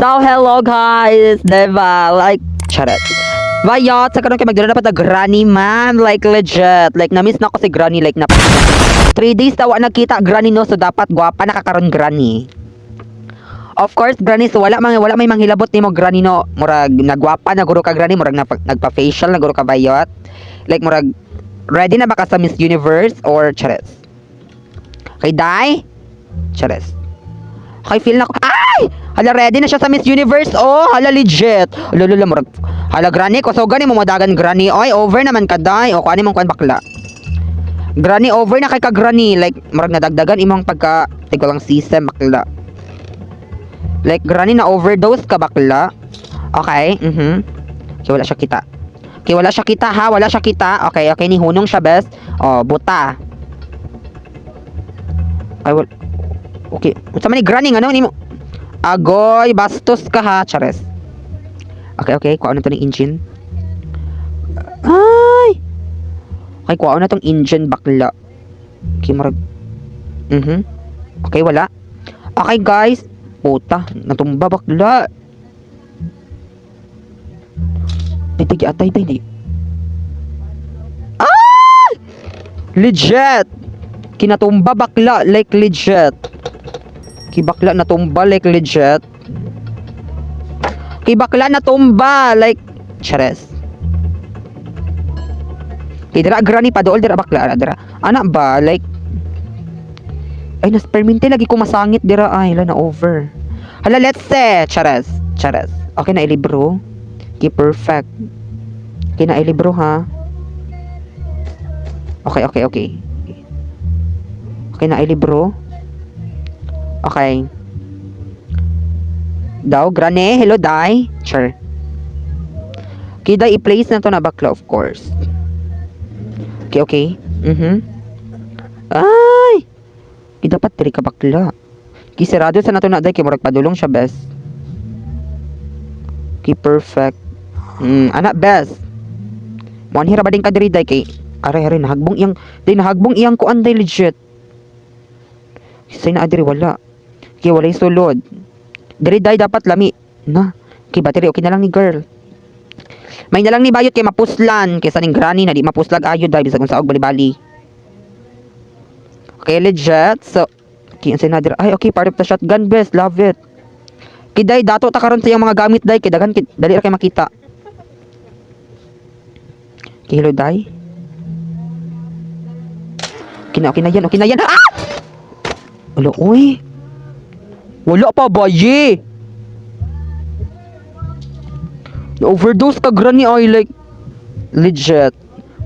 So, hello guys! Diba? Like, charot. Bayot, sa karon kay magdala na pa ta granny, man. Like, legit. Like, na-miss na ko si granny. Like, na 3 days ta wa nagkita, granny, no? So, dapat gwapa na kakaron, granny. Of course, granny, so wala may manghilabot nimo, granny, no. Murag nagwapa na guro ka, granny, murag nagpa-facial na guro ka, bayot. Like murag ready na ba ka sa Miss Universe or chares? Okay, dai? Chares. Okay, feel na ko. Ay! Hala, ready na siya sa Miss Universe. Oh, hala, legit. Hala, hala, murag. Hala, granny, kusogan mo madagan, granny. Oy, over naman ka, day. O, kuan mong kuan, bakla. Granny, over na kay ka, granny. Like, murag nadagdagan imong pagka, tigulang system, bakla. Like, granny, na overdose ka, bakla. Okay, Okay, wala siya kita. Okay, wala siya kita, ha? Wala siya kita. Okay, ni hunong siya, best. Oh, buta. Ay, wala. Okay. Unsa man ni, granny, ngano nimo? Agoy, bastos ka, ha, chares. Okay. Kuha na to ng engine. Ay! Okay, kuha na tong engine, bakla. Okay, marag. Okay, wala. Okay, guys. Puta, natumba, bakla. Ay, tigi, atay, tay, di. Ah! Legit! Kinatumba, bakla, like legit. Kibakla natumba like legit. Kibakla natumba like chares. Kay dira, granny, paduol dira, bakla, ara dira. Ana ba like ay naspermente lagi ko masangit dira ay hala na over. Hala, let's say chares, chares. Okay na ilibro. Okay, perfect. Okay na ilibro ha. Okay. Okay na ilibro. Okay. Daw, granny, hello, day. Sure. Okay, day, i-place na to na, bakla, of course. Okay. Ay! Okay, dapat diri ka, bakla. Okay, sirado sa nato na, day, kay murag padulong siya, best. Okay, perfect. Anak, best. Muan hira ba din ka diri, day, kay aray, aray, nahagbong iyang, day, nahagbong iyang kuan, day, legit. Say na diri wala. Okay, walay sulod. Diri, day, dapat lami. Na. Okay, battery okay na lang ni girl. May na lang ni bayot kay mapuslan kaysa ning granny na di mapuslag ayo, day, bisag unsa og bali-bali. Okay, legit. So, okay, ang na dira. Ay, okay, part of the shotgun, best. Love it. Kay day, dato ta karon sa iyang mga gamit, day, kay daghan kay dali ra kay makita. Okay, hello, day. Okay na yan, okay na yan. Ah! Wala, uy. Wala pa ba, ye? Na-overdose ka, granny, ay, like, legit.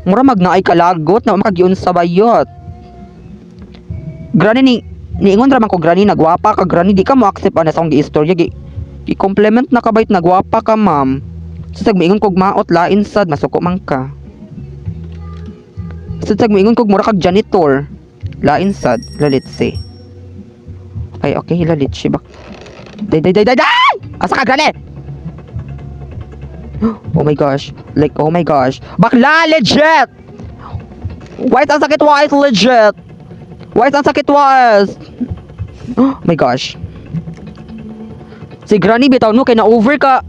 Mura mag naay kalagot na makagiun sa bayot. Granny, ni, niingon raman ko, granny, nagwapa ka, granny, di ka mo accept ana sa akong giistorya, gi, gi-compliment na ka bayot, nagwapa ka, ma'am. Sag moingon kog maot, lain sad, masuko man ka. Sag moingon kog mura kag janitor. Lain sad, lalit si. Ay, okay, lalit si bak. Day, day, day, day, day! Asa ka, granny? Oh my gosh. Like, oh my gosh. Bakla, legit! Why is ang sakit, why is legit? Why is ang sakit, why is? Oh my gosh. Si granny, bitaw no, kay na-over ka.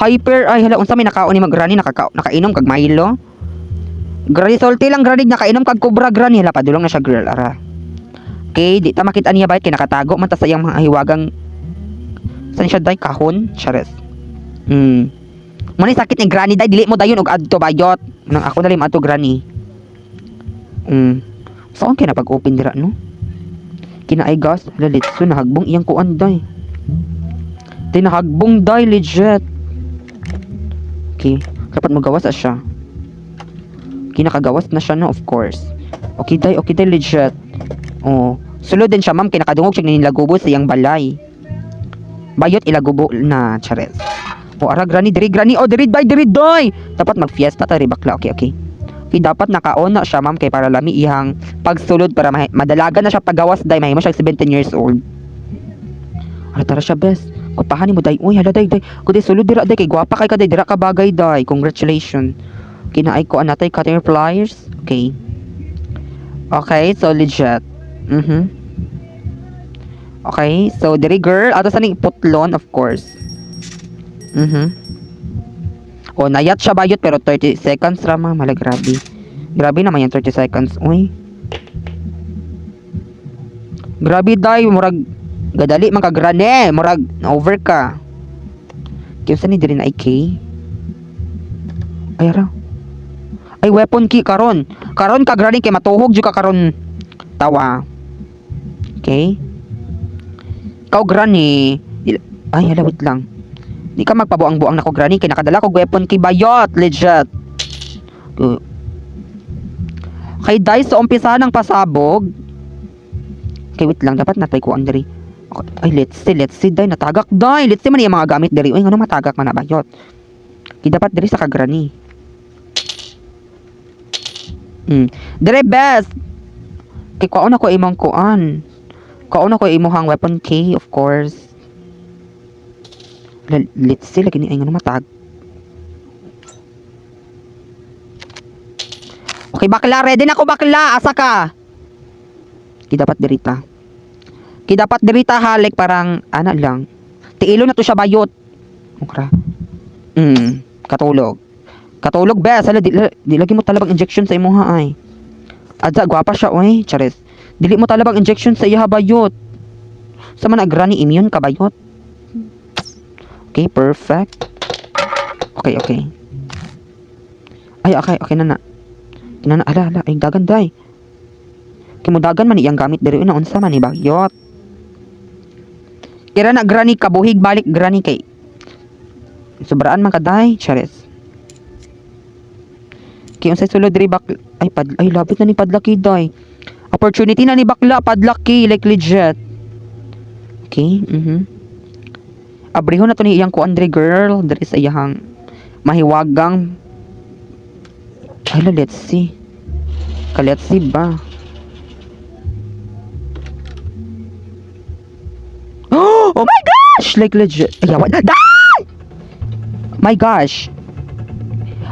Hyper, ay hala, unsa may nakaon ni mag granny, nakainom kag Milo. Granny, salty lang, granny, nakainom kag Cobra, granny. Hala, padulong na siya, girl, ara. Okay, di ta makita niya bayot kay nakatago man ta sa iyang mga hiwagang saan siya, day, kahon, chares. Mo ni sakit ni granny, day, dili mo dayon og adto, bayot. Nang ako na adto, granny. Saan kay na pag-open dira no? Kinaay gas, hala litso nahagbong iyang kuan, day. Tinahagbong, day, legit. Okay, dapat magawas na siya. Kinakagawas na siya no, of course. Okay, day, legit. Oh, sulod din siya, ma'am, kay nakadungog siya nilagubo sa iyang balay. Bayot ilagubo na, chares. O ara granny diri, granny, oh diri day, diri doy. Dapat magfiesta ta ri, bakla. Okay. Okay, dapat nakaon na siya, ma'am, kay para lami ihang pagsulod para madalaga na siya pagawas, day, mahimo siya 17 years old. Ara tara siya, best. Kupahan nimo, day. Uy, hala, day, day. Kundi sulod dira, day, kay gwapa kay ka, day, dira ka bagay, day. Congratulations. Kinaay ko anatay cutter pliers. Okay. Okay, so legit. Okay, so diri, girl, ato sa ning putlon, of course. Oh, nayat siya, bayot, pero 30 seconds ra, ma'am. Hala, grabe. Grabe naman yung 30 seconds. Uy. Grabe, day, murag gadali man ka, granny, murag over ka. Kinsa ni diri na IK? Ay, ara. Ay, weapon key karon. Karon ka, granny, kay matuhog jud ka karon. Tawa. Okay? Ikaw, granny. Ay, hala, wait lang. Di ka magpabuang-buang nako, granny, kay nakadala ko weapon key, bayot, legit. Okay, day, so umpisa ng pasabog. Okay, wait lang, dapat natay ko ang diri. Okay. Ay, let's see, day, natagak, day. Let's see man yung mga gamit diri. Uy, ngano matagak man na, bayot? Kay dapat diri sa ka, granny. Dire best. Kay kuhaon ako imong kuan. Kuhaon ako imong weapon key, of course. Let's see lagi ni, ay, ngano matag. Okay, bakla, ready na ko, bakla. Asa ka? Kay dapat dirita. Kay dapat dirita ha, like parang ana lang. Tiilo na to siya, bayot. Okra. Katulog. Katulog bes, hala di lagi mo talabang injection sa imuha ay. Adza gwapa siya oy, chares. Dili mo talabang injection sa iya, bayot. Sa man, granny, immune ka, bayot. Okay, perfect. Okay. Ay, okay na na. Ina na, ala, ala, ay, dagan, day. Kimudagan man iyang gamit diri na, unsa man ni, bayot? Kira na, granny, kabuhig balik, granny, kay sobraan man kaday, chares. Kay unsay sulod diri, bak ay pad ay labit na ni padlaki, day. Opportunity na ni bakla, padlaki, like legit. Okay, Abrihon na to ni iyang kuan diri, girl, diri sa iyang mahiwagang. Ay, la, let's see. Ka let's see ba? Oh my gosh! Like legit. Ay, what? Day! My gosh.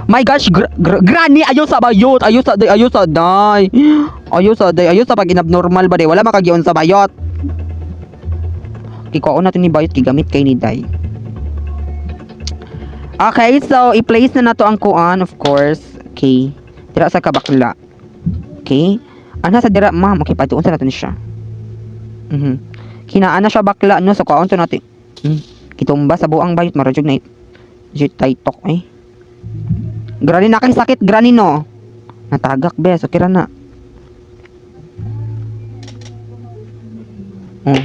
My gosh, granny, ayaw sa bayot, ayaw sa day, ayaw sa day. Ayaw sa day, ayaw sa pag inabnormal ba day, wala makagiyon sa bayot. Kikuha natin ni bayot, gigamit kay ni day. Okay, so i-place na nato ang kuan, of course. Okay. Dira sa kabakla. Okay. Ana sa dira, ma'am. Okay, patuon sa natin siya. Kinaan na siya, bakla, no? So kuan to natin. Kitumba sa buang, bayot, marajog na jit tok eh. Granny, na kay sakit, granny, no. Natagak bes, okay ra na. Oh.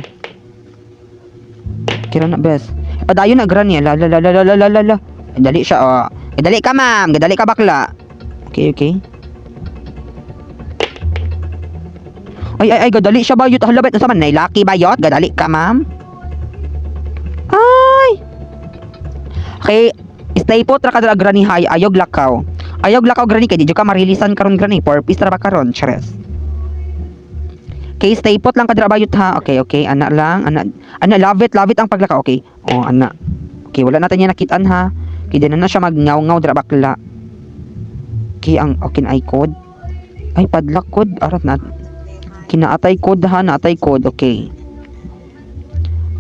Kira na, bes. Padayon na, granny. La la la la la la la la. Eh, dali siya oh. Eh, dali ka, ma'am. Dali ka, bakla. Okay. Ay ay ay, gadali siya, bayot. Hala, bet unsa man nay lucky, bayot? Gadali ka, ma'am. Ay. Okay, stay put ra ka dira, granny, hay ayog lakaw. Ayog lakaw, granny, kay di jud ka marilisan karon, granny. Four piece ra ba karon, chares. Okay, stay put lang ka dira, bayot, ha. Okay, ana lang, ana ana love it ang paglakaw. Okay. Oh, ana. Okay, wala natin niya nakitaan ha. Kay di na na siya magngaw-ngaw dira, bakla. Okay, ang okay na ay code. Ay, padlock code arat na. Kinaatay code ha, naatay code. Okay.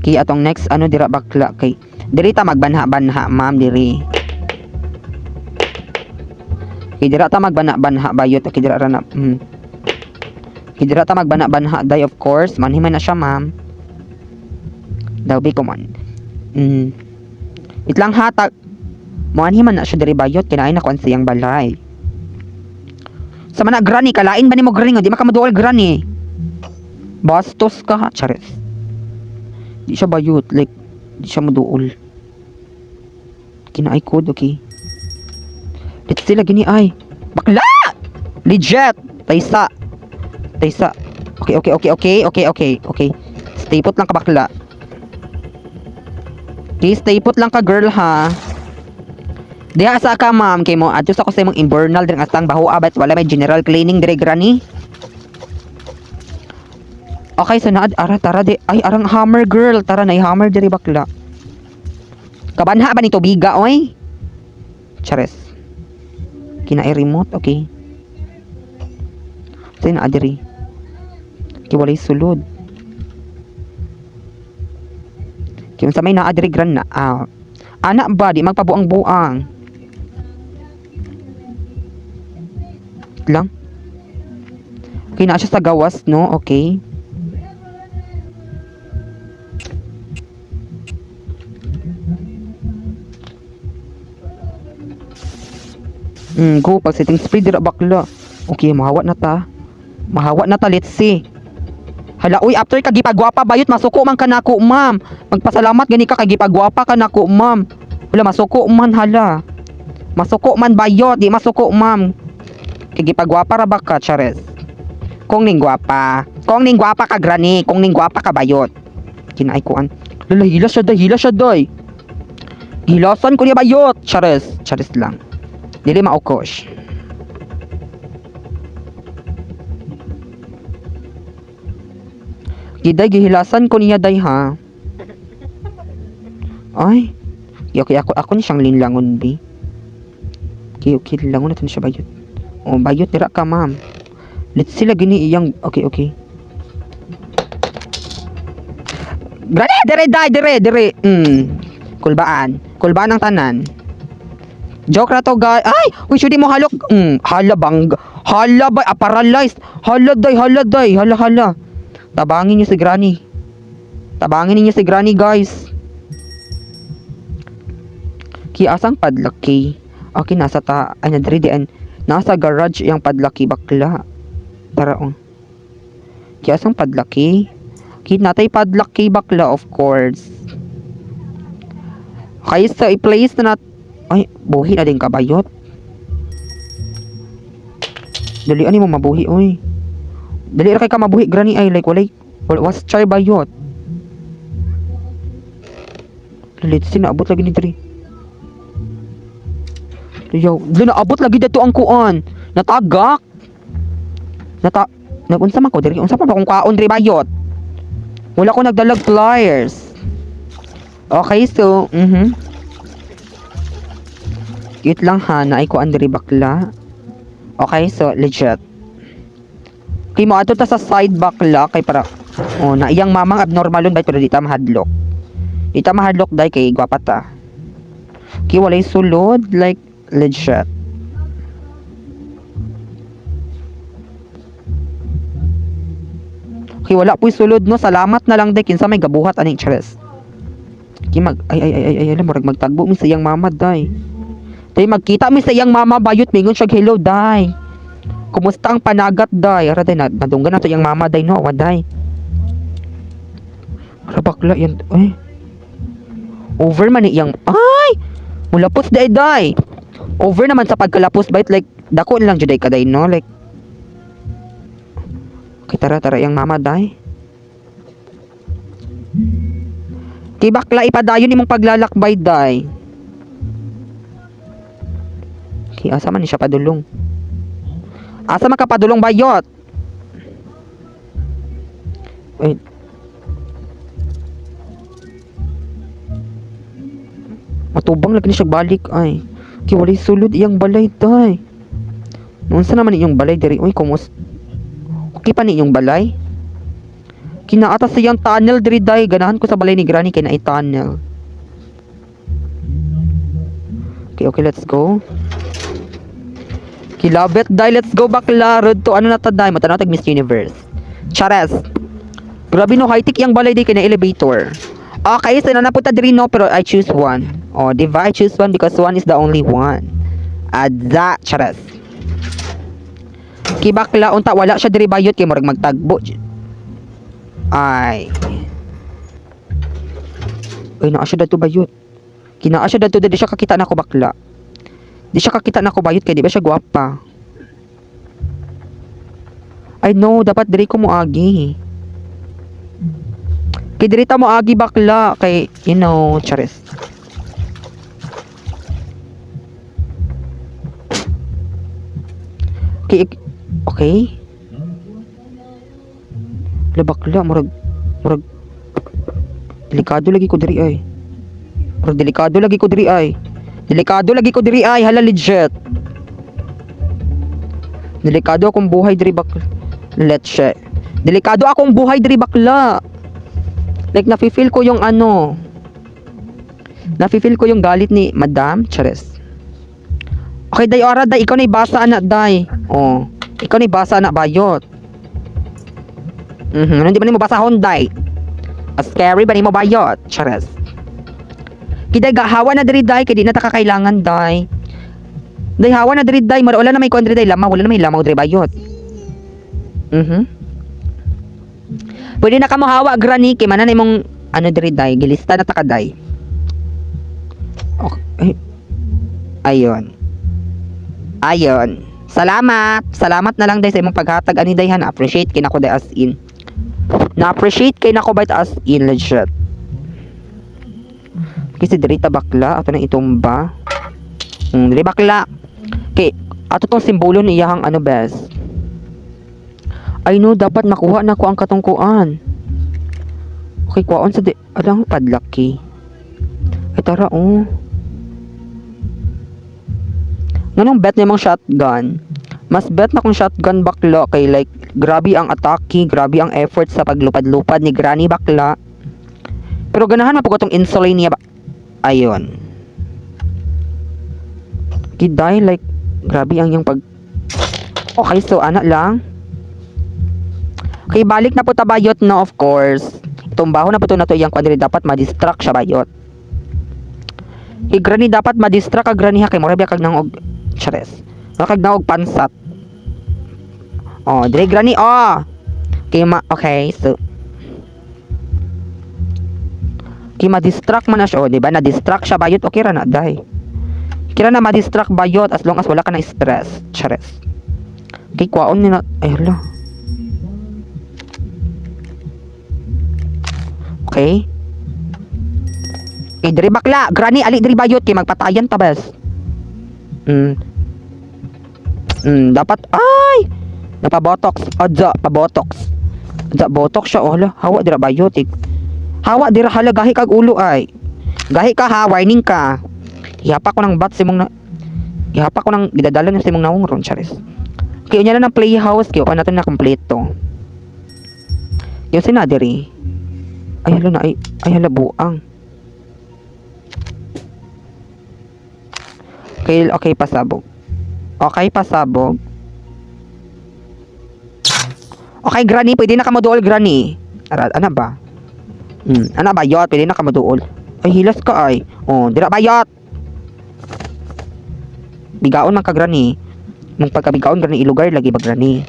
Okay, atong next ano dira, bakla, kay diri ta magbanha-banha, ma'am, diri. Okay, dira ta magbanha-banha, bayot. Okay, dira ra na. Okay, dira ta magbanha-banha, day, of course. Manhiman na siya, ma'am. Daw be man. Itlang hatag. Moanhi man na siya diri, bayot, kinain na ko ang siyang balay. Sa mana, granny, kalain ba nimo, granny, nga di makamuduol, granny? Bastos ka ha, chares. Di siya bayot, like di siya muduol. Kinaay code, okay. Let's see lagi ni ay. Bakla! Legit! Taysa. Taysa. Okay. Stay put lang ka, bakla. Okay, stay put lang ka, girl, ha. Diha sa ka, ma'am, kay mo adto sa ko sa imong invernal diri astang baho abat wala may general cleaning dire, granny. Okay, so naad ara tara di ay arang hammer, girl, tara na hammer diri, bakla. Kabanha ba ni tubiga oy? Chares. Kina remote, okay. Sa na diri. Kay walay sulod. Kung sa may naa diri, gran na. Ah. Ana ba di magpabuang-buang. Lang. Okay na siya sa gawas, no? Okay. Go pag setting spray dira, bakla. Okay, mahawa na ta. Mahawa na ta, let's see. Hala, uy, after ka gipagwapa bayot, masuko man ka nako, ma'am. Magpasalamat gani ka kay gipagwapa ka nako, ma'am. Wala masuko man, hala. Masuko man bayot, di masuko, ma'am. Kay gipagwapa ra ba ka, chares. Kung ning gwapa. Kung ning gwapa ka, granny, kung ning gwapa ka bayot. Kinaay kuan. Lala, hila siya day, hila siya day. Hilasan ko niya bayot, chares. Chares lang. Dili maukos. Giday, gihilasan ko niya day ha. Ay. Okay, ako ni siyang linlangon bi. Okay, linlangon natin siya bayot. Oh, bayot dira ka, ma'am. Let's sila gini iyang okay. Gani, dire day, dire, dire. Kulbaan. Kulbaan ang tanan. Joke ra to, guys. Ay, uy, di mo halok. Hala bang. Hala ba, ah, paralyzed. Hala day, hala day, hala hala. Tabangin niyo si Granny. Tabangin niyo si Granny, guys. Ki asang padlock key? Okay, nasa ta ay nadiri dian. Nasa garage yung padlock key, bakla. Tara oh. Ki asang padlock key? Ki natay padlock key, bakla, of course. Okay, so i-place na nat. Ay, buhi na din kabayot. Dali ani mo mabuhi oy. Dali ra kay ka mabuhi, granny, ay like walay was try bayot. Let's see, naabot lagi ni diri. Yo, dili naabot lagi dato ang kuan. Natagak. Nata Nagunsa man ko diri? Unsa pa ba kung kaon diri bayot? Wala ko nagdalag pliers. Okay, so, Cute lang ha, naay kuan diri, bakla. Okay, so legit. Okay, mo ato ta sa side, bakla, kay para oh na iyang mamang abnormal yun pero di ta mahadlok. Di ta mahadlok dai kay gwapa ta. Okay, walay sulod, like legit. Okay, wala po'y sulod no. Salamat na lang day kinsa may gabuhat aning chares. Okay, mag ay ay ay ay ay alam, murag magtagbo mi sa iyang mama day. Day magkita mi sa iyang mama bayot, mingon siya, "Hello day. Kumusta ang panagat day?" Ara day, nadunggan nato iyang mama day no, waday. Ara bakla yan ay. Over man ni iyang ay. Mulapos day day. Over naman sa pagkalapos bayot, like dako lang jud day kaday no, like. Okay, tara tara iyang mama day. Kay bakla ipadayon imong paglalakbay day. Okay, asa man ni siya padulong? Asa man ka padulong bayot? Wait. Matubang lagi ni siya balik ay. Kay walay sulod iyang balay day. Unsa naman inyong balay diri? Uy, kumus. Okay pa ni inyong balay? Kinaata sa iyang tunnel diri day. Ganahan ko sa balay ni Granny kay naay tunnel. Okay, let's go. Kilabit day, let's go bakla. Road to ano na ta day, matanaw tag Miss Universe. Chares. Grabe no, high-tech yung balay day kay na elevator. Okay, so na napunta diri no, pero I choose one. Oh, di ba? I choose one because one is the only one. Adza, chares. Kibakla unta wala siya diri bayot kay murag magtagbo. Ay. Uy, naa siya dadto bayot. Kinaa siya dadto, di siya kakita nako bakla. Di siya kakita nako bayot kay di ba siya gwapa. Ay no, dapat diri ko moagi. Kay diri ta moagi bakla kay chares. Okay. Hala bakla, murag delikado lagi ko diri ay. Murag delikado lagi ko diri ay. Delikado lagi ko diri ay, hala legit. Delikado akong buhay diri bakla. Let's check. Delikado akong buhay diri bakla. Like nafe-feel ko yung ano. Nafe-feel ko yung galit ni Madam. Chares. Okay, day, ora, day. Ikaw na ibasa, anak, day. Oh. Ikaw na ibasa, anak, bayot. Hindi ba nimo basahon, day? A scary ba nimo bayot? Chares. Kiday gahawa na diri, day, kay di na ta kakailangan, day. Day, hawa na diri, day. Mara wala na may kuan diri, day. Lamaw, wala na may lamaw diri, bayot. Pwede na ka mo hawa, granny, kay manan imong ano diri, day. Gilista na ta ka, day. Okay. Ayun. Ayun. Salamat. Salamat na lang, day, sa imong paghatag ani, day, ha. Na-appreciate kay nako, day, as in. Na-appreciate kay nako bayot, as in, legit. Kasi diri ta, bakla, ato na itumba. Diri, bakla. Kay ato tong simbolo ni iyahang ano, bes. Ay no, dapat makuha na ko ang katungkuan. Okay, kuhaon sa di alang padlaki. Ay tara oh. Nganong bet nimong shotgun? Mas bet na kung shotgun, bakla, kay like grabe ang atake, grabe ang effort sa paglupad-lupad ni Granny, bakla. Pero ganahan man pud ko tong insulin niya ba. Ayun. Kiday, like grabe ang iyang pag. Okay, so ana lang. Okay, balik na po ta, bayot, no, of course. Tumbaho na po to na to iyang kuan diri, dapat ma-distract siya, bayot. Kay Granny, dapat ma-distract ka, Granny, ha, kay mura biya kag nang og chares. Mura kag naog pansat. Oh, dire, Granny, oh. Kay ma okay, so kay ma-distract man na siya, oh, di ba? Na-distract siya, bayot, okay ra na, day. Kira na ma-distract, bayot, as long as wala ka na stress. Chares. Kay kwaon ni na, ay hala. Okay. Okay, diri, bakla. Granny, ali diri, bayot, kay magpatayan ta bes. Dapat ay napabotox. Adza, pabotox. Adza, botox siya. Oh, hala, hawa dira, bayot. Ik. Hawa dira, hala, gahi kag ulo ay. Gahi ka ha, warning ka. Ihapa ko ng bat sa imong na Ihapa ko ng gidadala ni sa imong nawong ron, charis. Kaya niya na ng playhouse, kaya na natin na kompleto. Yung sinadiri. Ay hala na ay, ay hala, buang. Okay, okay, pasabog. Okay, pasabog. Okay, Granny, pwede na ka moduol, Granny. Ara, ana ba? Ana ba, yot, pwede na ka moduol. Ay, hilas ka ay. Oh, dira ba, yot? Bigaon man ka, Granny. Mong pagkabigaon, Granny, ilugar lagi ba, Granny?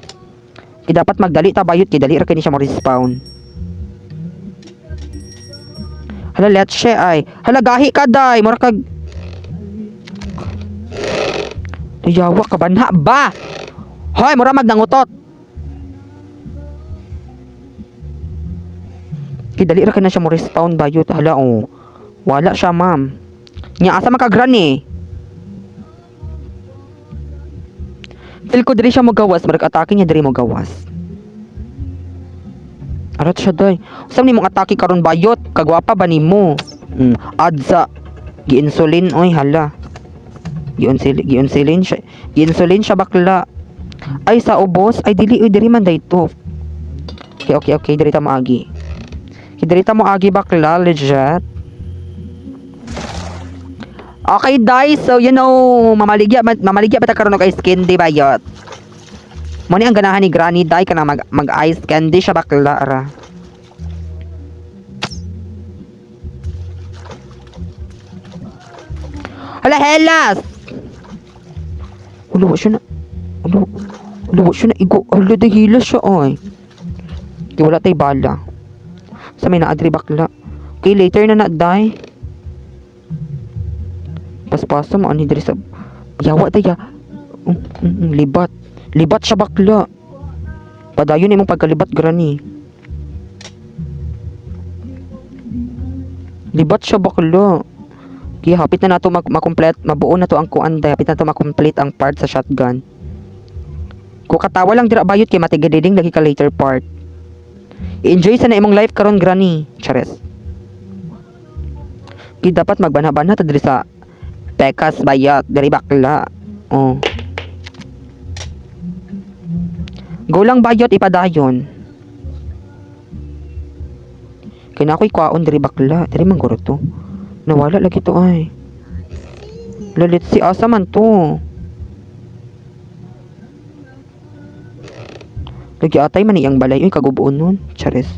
Kay dapat magdali ta, bayot, kay dali ra kini siya mo respawn. Hala, leche ay. Hala, gahi ka, day. Mura kag Yawa ka banha ba? Hoy, mura magnangutot. Kay dali ra kay na siya mo respawn, bayot. Hala oh. Wala siya, ma'am. Nya asa man ka, Granny? Feel ko diri siya mo gawas, marag atake niya diri mo gawas. Arat siya, day. Usam nimo atake karon, bayot, kagwapa ba nimo? Adza gi-insulin oy, hala. Gi-insulin siya. Gi-insulin siya, bakla. Ay sa ubos, ay dili oy, diri man dayto. Okay, diri ta moagi. Okay, diri ta moagi, bakla, legit. Okay, guys. So, mamaligya ba ta karon og ice candy, bayot? Mo ni ang ganahan ni Granny, day, kana mag ice candy siya, bakla ra. Hala, helas! Ulo, siya na. Ulo, ulo, siya na igo. Hala, dahila siya, oy. Di wala tay bala. Sa may naadri, bakla. Okay, later na na, day. Paspasa mo, ani diri sa yawa day, ya. Libat. Libat siya, bakla. Padayon imong pagkalibat, Granny. Libat siya, bakla. Kaya hapit na nato mag makomplete, mabuo na to ang kuan, day. Hapit na to makomplete ang part sa shotgun. Kung katawa lang dira, bayot, kay matigididing lagi ka later part. I-enjoy sa na imong life karon, Granny. Chares. Kaya dapat magbanha-banha ta diri sa Pekas, bayot, diri, bakla. Oh. Go lang, bayot, ipadayon. Kaya na ako'y kwaon diri, bakla. Diri man guro to. Nawala lagi to ay. Lalit si asa man to. Lagi atay man iyang balay. Uy, kagubuon nun. Charis.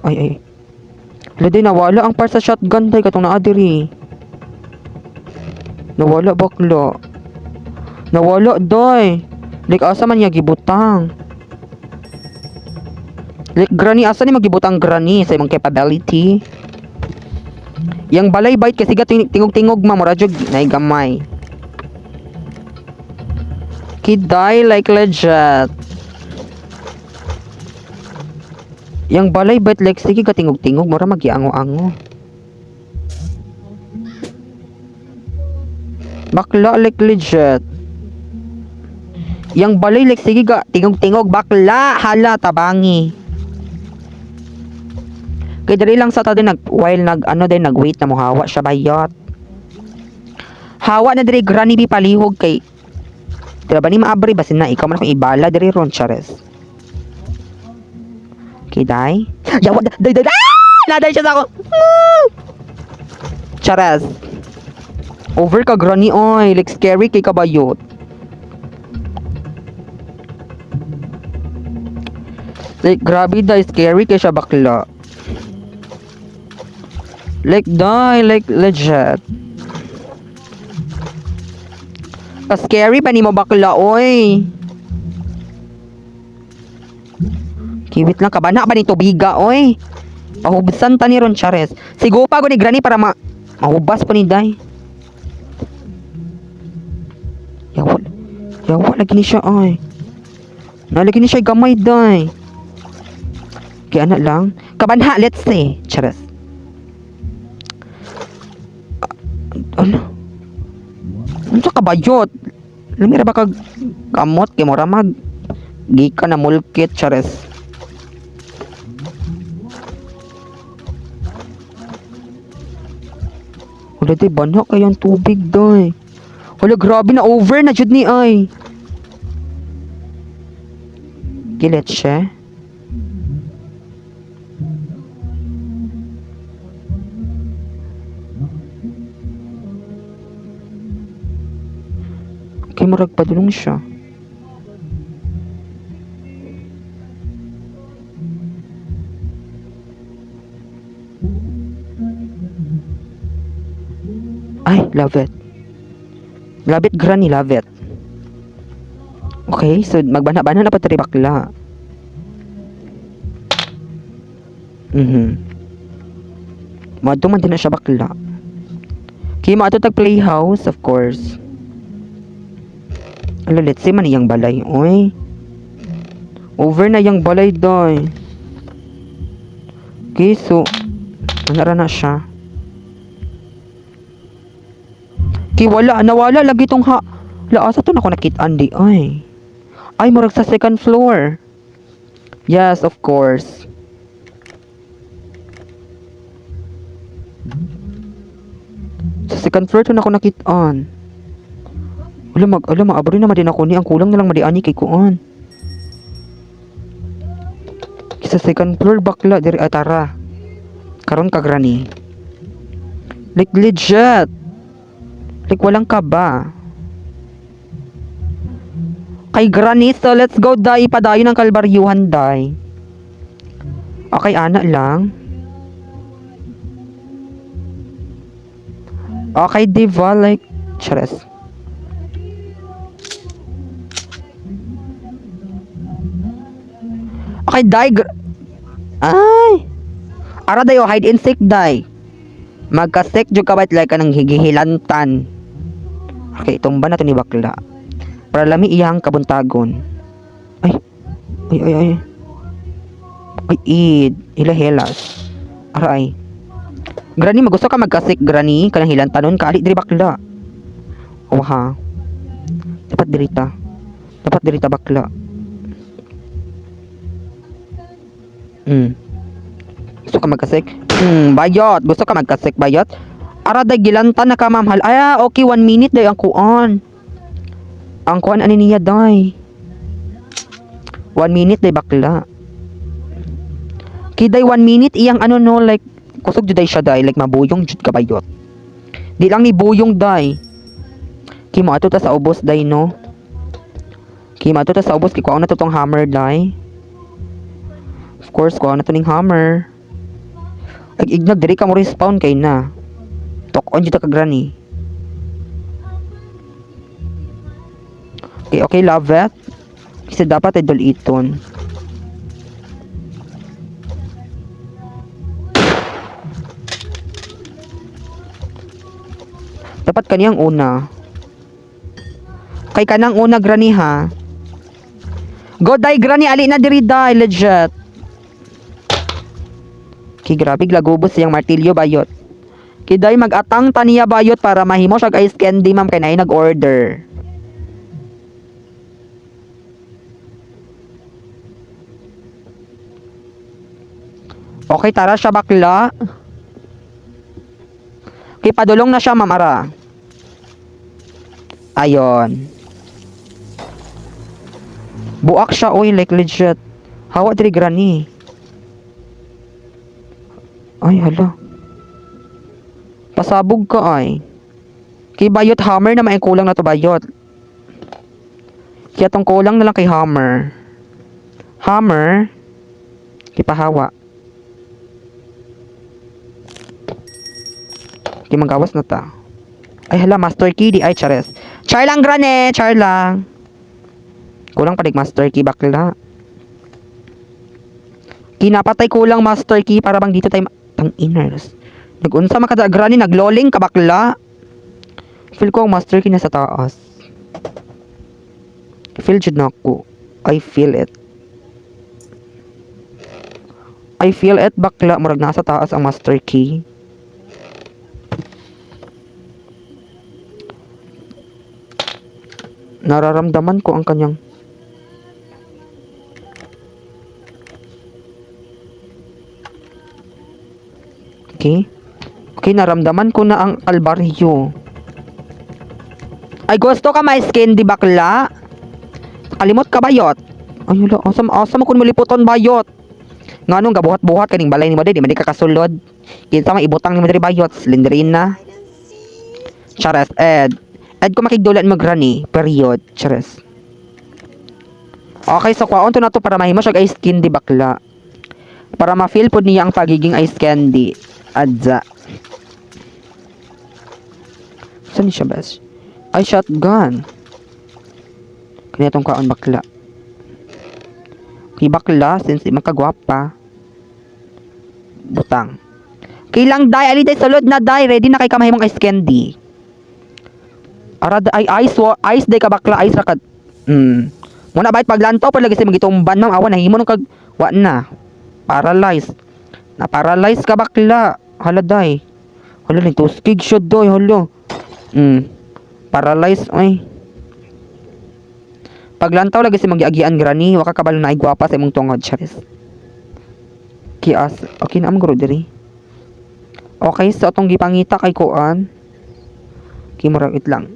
Ay, ay. Ladi, nawala ang par sa shotgun day katong naa diri. Nawala bakla. Nawala day. Like asa man niya gibutang. Like granny, asa ni magibutang granny sa imong capability? Yang balay bite kasi ga tingog-tingog ma mura jud nay gamay. Kiday, like legit. Yang balay bite like sige ka tingog-tingog mura magiango-ango. Bakla, like legit. Yang balay like sige ga tingog-tingog bakla, hala tabangi. Kay diri lang sa ta din nag while nag ano din nag-wait na mohawa siya bayot. Hawa na diri granny bi palihog kay Dira ba ni maabri basin na ikaw man akong ibala diri ron, chares. Okay, day. Yawa, day, day, day! Ah! Naday siya sa ako. Ah! Chares. Over ka granny oy, like scary kay kabayot. Like grabe day, scary kay siya bakla. Like die, like legit. Ka-scary pa nimo bakla oy. Kiwit lang kabana ba ni tubiga oy. Pahubsan ta ni ron, chares. Sigo pa ko ni granny para ma mahubas po ni day. Yawa. Yawa lagi ni siya ay. Nalagi ni siya gamay day. Kaya ana lang. Kabanha, let's say. Chares. Ah, ano? Ano sa kabayot? Lamira ba kag kamot kay mura mag gikan na mulkit, chares. Wala di banha kayang tubig day. Wala, grabe na over na jud ni ay. Gilet siya. Kay murag padulong siya. Ay, love it. Love it, granny, love it. Okay, so magbana-bana na pa tiri bakla. Madto man din na siya bakla. Kaya maato tag playhouse, of course. Ala, let's say man iyang balay, oy. Over na iyang balay, doy. Okay, so, ano ra na siya? Okay, wala, nawala lagi tong ha. La, asa to na ako nakit-an di, ay. Ay, murag sa second floor. Yes, of course. Sa second floor to na ako nakit-an. Wala, mag, ala, maabri na din ako ni. Ang kulang na lang madiani kay kuan. Sa second floor, bakla, diri, atara. Karon ka, granny. Like, legit. Like, walang kaba. Kay granny, so let's go, day. Padayon ang kalbaryuhan, day. Okay, ana lang. Okay, diba? Like, chares. Okay, day. Ay! Ara dayo, hide and seek, day. Magka-seek jud ka bait like ka ng higihilantan. Okay, itumba na to ni bakla. Para lami iyang kabuntagon. Ay, ay, ay, ay. Ay, id. Hilahelas. Aray. Granny, magusto ka magka-seek, granny. Kanang hilantanon ka. Ali, diri bakla. Oha. Dapat dirita. Dapat dirita bakla. Gusto ka magka-seek? Bayot. Gusto ka magka-seek, bayot? Ara day gilantan na ka, ma'am. Hal, ay, ah, okay, 1 minute day ang kuan. Ang kuan ani niya day. 1 minute day bakla. Kiday 1 minute iyang ano no like Kusog jud siya, day. Like mabuyong jud ka, bayot. Di lang ni buyong, day. Kay mo ato ta sa ubos, day, no. Kay mo ato ta sa ubos kay kuha na to tong hammer, day. Of course, kuha na to ning hammer. Ay, ignag diri ka mo respawn kay na. Tok on jud ta ka, granny. Okay, love it. Kasi dapat ay doliton. Dapat kaniyang una. Kay kanang una, granny, ha. Go die, granny, ali na diri, die, legit. Kay grabe lagubos siyang martilyo, bayot. Kay day mag-atang taniya, bayot, para mahimo siya ice candy, ma'am, kay naay nag-order. Okay, tara siya, bakla. Okay, padulong na siya, ma'am, ara. Ayon. Buak siya, oy, like legit. Hawa diri, granny. Ay, hala. Pasabog ka ay. Kay bayot, hammer na may kulang na to, bayot. Kaya tong kulang na lang kay hammer. Hammer. Kay pahawa. Kay manggawas na ta. Ay hala, master key di ay, chares. Char lang, grane, char lang. Kulang pa master key, bakla. Kinapatay kulang master key para bang dito tayo tang iners. Nagunsa man kada, granny, nagloling ka, bakla. Feel ko ang master key nasa taas. Feel jud na ako. I feel it. I feel it, bakla, murag nasa taas ang master key. Nararamdaman ko ang kanyang. Okay. Okay, naramdaman ko na ang kalbaryo. Ay, gusto ka ma skin, di bakla? Kalimot ka, bayot. Ay, hala, asa, asa mo kun maliputon, bayot? Nga nung gabuhat-buhat kaning balay ni mo, di man di ka kasulod. Kinsa man ibutang nimo diri, bayot, Slenderina. Charas, Ed. Ed ko makigdulan mo, granny. Period. Charas. Okay, so kwaon to na to para mahimo siya ice candy, bakla. Para ma-feel pod niya ang pagiging ice candy. Adza. Saan siya, bes? Ay, shotgun. Kanya tong kaon, bakla. Okay, bakla, since di magkagwapa. Butang. Kailang day, ali day, sulod na day, ready na kay kamahimong ice candy. Ara ay ice wa, ice day ka, bakla, ice ra ka. Muna bayot paglantaw pa lagi sa magitumban, ma'am, awan nahimo nung kag wa na. Paralyzed. Na paralyzed ka, bakla. Hala day. Hala ni tuskig siya doy, hala. Paralyzed oy. Paglantaw lagi sa magiagian, granny, wa ka kabalo na ay gwapa sa imong tungod, charis. Kias, okay na am guro diri. Okay, so atong gipangita kay kuan. Kay murag it lang.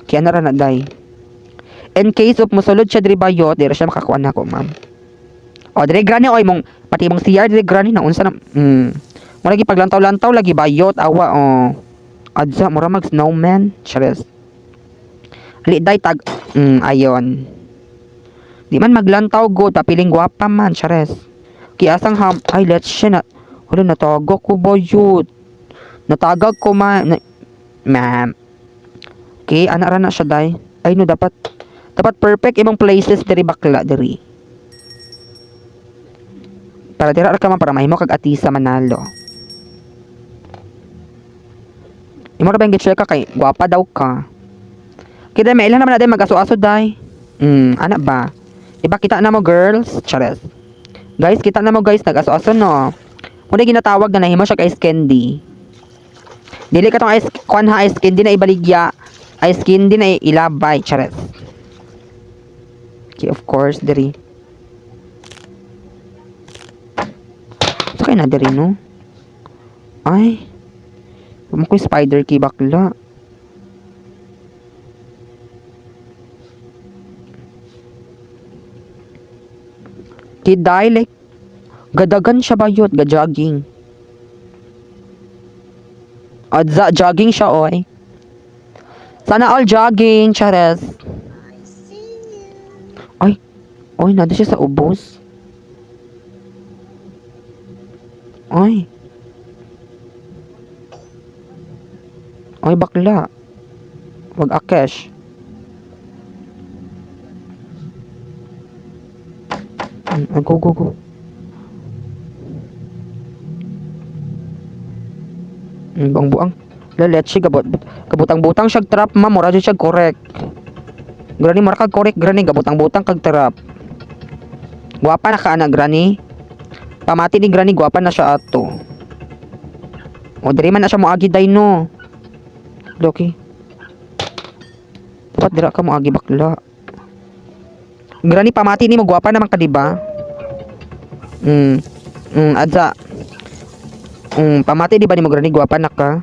Kaya na ra na day. In case of mosulod siya diri, bayot, diri siya makakuan nako, ma'am. O diri, granny, oy mong pati mong CR diri, granny, na unsa na. Mo lagi paglantaw-lantaw lagi, bayot, awa oh. Adza mura mag snowman, charis. Ali day tag ayon. Di man maglantaw good, papiling gwapa man, chares. Kiasang ham ay let's siya na. Hala, natagak ko, bayot. Natagag ko ma na, ma'am. Okay, ana ra na siya day. Ay no, dapat dapat perfect imong places diri, bakla, diri. Para dira ra ka man para mahimo kag atisa manalo. Imo ra ba yung ka kay gwapa daw ka. Kaya may ilan naman natin mag-aso-aso day. Ana ba? Iba kita na mo, girls, chares. Guys, kita na mo, guys, nag-aso-aso no. Muna ginatawag na nahimo siya ice candy. Dili ka tong ice kuan ha, ice candy na ibaligya. Ice candy na ilabay, chares. Okay, of course, diri. So kay na diri no. Ay. Mo ko spider key, bakla. Kiday like Gadagan siya bayot, ga-jogging. Adza, jogging siya, oy. Sana all jogging, chares. Ay, oy, nada siya sa ubos. Ay. Ay, bakla. Wag akesh. Go, go, go. Buang-buang. Leletsi, gabot, gabutang-butang siya trap, ma'am. Mura jud siya correct. Granny, mura kag correct, granny. Gabutang-butang kag trap. Gwapa na ka, ana, granny. Pamati ni granny, gwapa na siya ato. O, diri man na siya moagi day, no. Loki. Dapat dira ka moagi, bakla. Granny, pamati ni mo, gwapa naman ka, di ba? Adza. Pamati di ba ni mo, granny, gwapa na ka?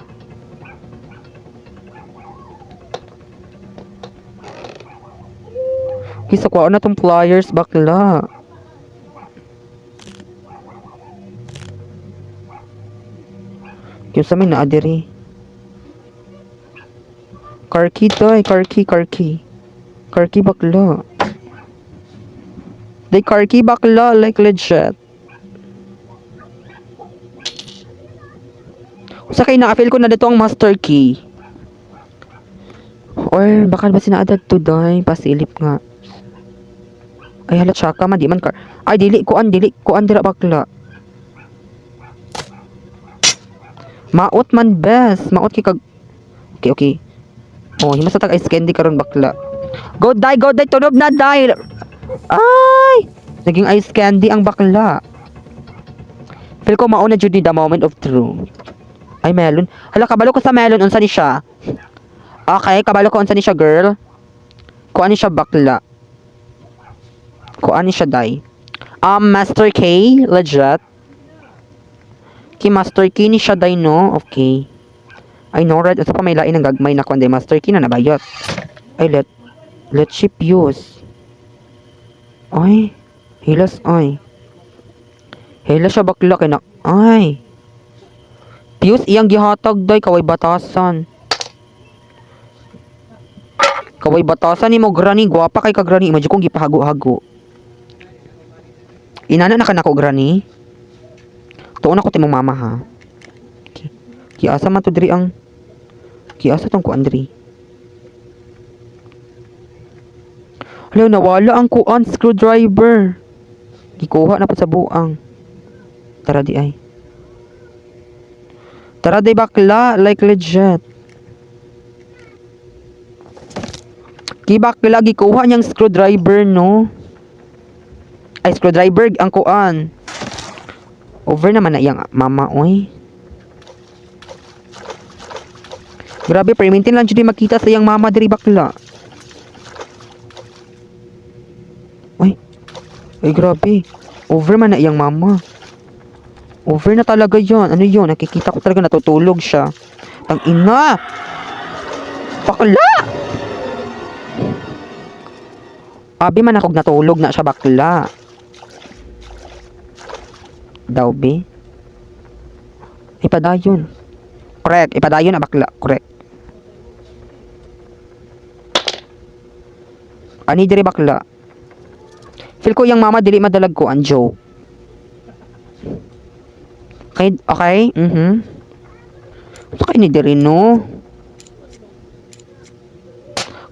Kisa kuha na tong pliers, bakla. Kaya sa may naadiri. Car key to eh. Car key, car key. Car key bakla. They car key bakla, like legit. Sa kay na-feel ko na dito ang master key. Or baka ba sinaadad to day? Pasilip nga. Ay hala tsaka man di man car. Ay dili kuan dira bakla. Maot man bes, maot kay kag. Okay, okay. Oh, hima sa tag ice candy karon bakla. Go die, tunob na die. Ay! Naging ice candy ang bakla. Feel ko mauna jud ni the moment of truth. Ay, melon. Hala, kabalo ko sa melon. Unsa ni siya? Okay, kabalo ko unsa ni siya, girl. Kuan ni siya bakla. Kuan ni siya, day. Master K, legit. Kay Master K ni siya, day, no? Okay. Ay, no, right. Ito pa may lain ng gagmay na kuan, day. Master K na nabayot. Ay, let ship use. Ay, hilas, ay. Hilas siya bakla kay na, ay. Fuse iyang gihatag day kaway batasan. Kaway batasan nimo granny, gwapa kay ka granny, imagine kung gipahago-hago. Inana na ka nako granny. Tuon ako timong mama ha. Okay. Kiasa man to diri ang Kiasa tong kuan diri. Hala, nawala ang kuan screwdriver. Gikuha na po sa buang. Tara di ay. Tara di bakla, like legit. Ki bakla gikuha niyang screwdriver no. Ay screwdriver ang kuan. Over naman na iyang mama oy. Grabe, permintin lang jud makita sa iyang mama diri bakla. Ay. Ay grabe. Over man na iyang mama. Over na talaga yon. Ano yon? Nakikita ko talaga natutulog siya. Tang ina! Bakla! Abi man akong natulog na siya bakla. Daw be? Ipadayon. Correct. Ipadayon na bakla. Correct. Ani diri bakla. Feel ko yung mama dili madalag ko ang joke. Okay, okay. Sa ni diri no?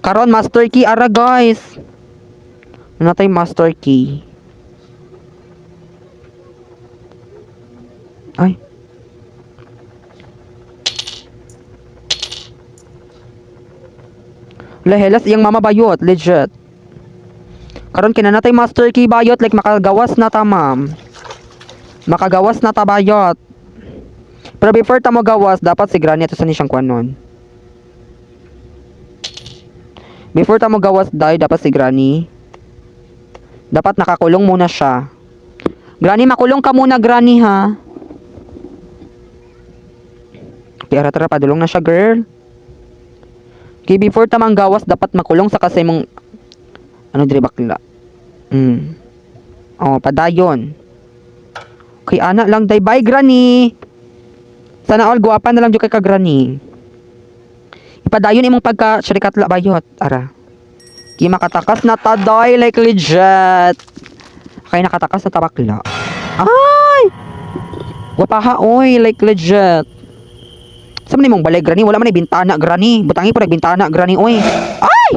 Karon master key ara guys. Ano tayo master key? Ay. Lehelas iyang mama bayot, legit. Karon kinanatay master key bayot like makagawas na ta ma'am. Makagawas na ta bayot. Pero before ta mo gawas, dapat si granny ato sa ni siyang kuan nun. Before ta mo gawas day, dapat si granny dapat nakakulong muna siya. Granny, makulong ka muna, granny ha. Okay, ara tara, padulong na siya, girl. Okay, before ta manggawas, dapat makulong sa kasi mong ano dire bakla. Oh, padayon. Kay ana lang day. Bye, Granny. Sana all guwapa na lang jud kay ka, Granny. Ipadayon imong pagka sharikat la bayot. Ara. Ki makatakas na ta day, like legit. Kay nakatakas na ta, bakla. Ay! Guwapaha oy, like legit. Sa man imong balay, Granny? Wala man ay bintana, Granny. Butangi po bintana, Granny, oy. Ay!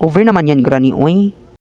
Over naman yan, Granny, oy.